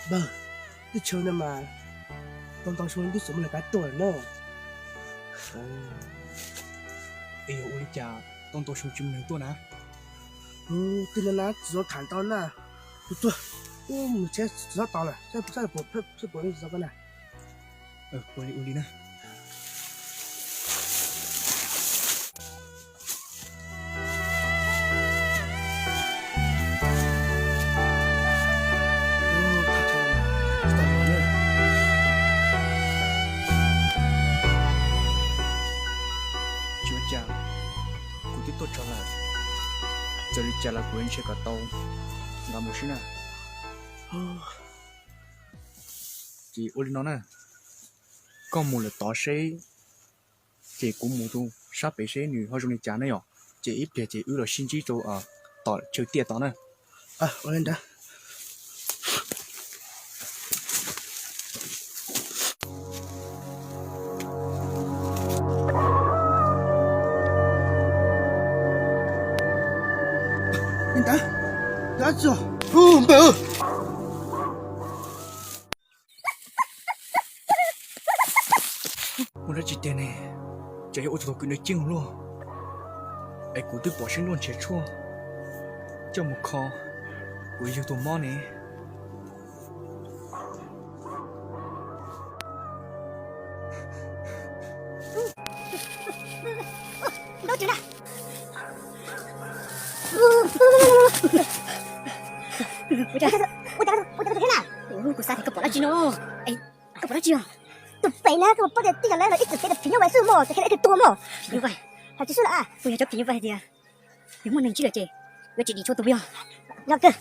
Npawg, teb chaws no mas tau ntau xyoo twb txawm muaj neeg pab tuaj lawm na. Es yog ua li cas tau ntau xyoo tsis muaj neeg tuaj na? Twb no na tsis tau tham ntau na. Tuaj tuaj, mus tsheb tsis txhob tos lawm, seb puas tsis tau koj na. Ua li ua li na. Tsis ua cas, kuv twb tuaj txog lawm, txawm li cas los kuv yuav nrhiav kom tau nqa mus xwb na. Ces ua li no na, koj mus lawm tod seb, ces kuv mus rau sab pem seb nws ho zoo li cas ne yom. Ces ib pliag ces wb los sib ntsib rau tom chaw tiaj tod na. Ua li ntawd. Li ntawd, npawg. Ua dab tsi tiag ne? Ces yog ua tus tau kwv nws ceeb luaj, es kuv twb pom sib nruab nrhiav tshuaj coj mus kho kuv yug tus mob ne. Kuv xav tias koj pom dab tsi no. Koj pom dab tsi os? Tus pem na, koj pom tias tij yog lawv los ib txwm phim nyuj vais xwb mog, ces khe ib tug tuag mog. Phim nyuj vais? Hais tsis swb lawm. Puas yog cov phim nyuj vais hais tias yog muaj neeg ntsib lawm ces yuav tsis dim txhua tus puas yog? Yog kawg.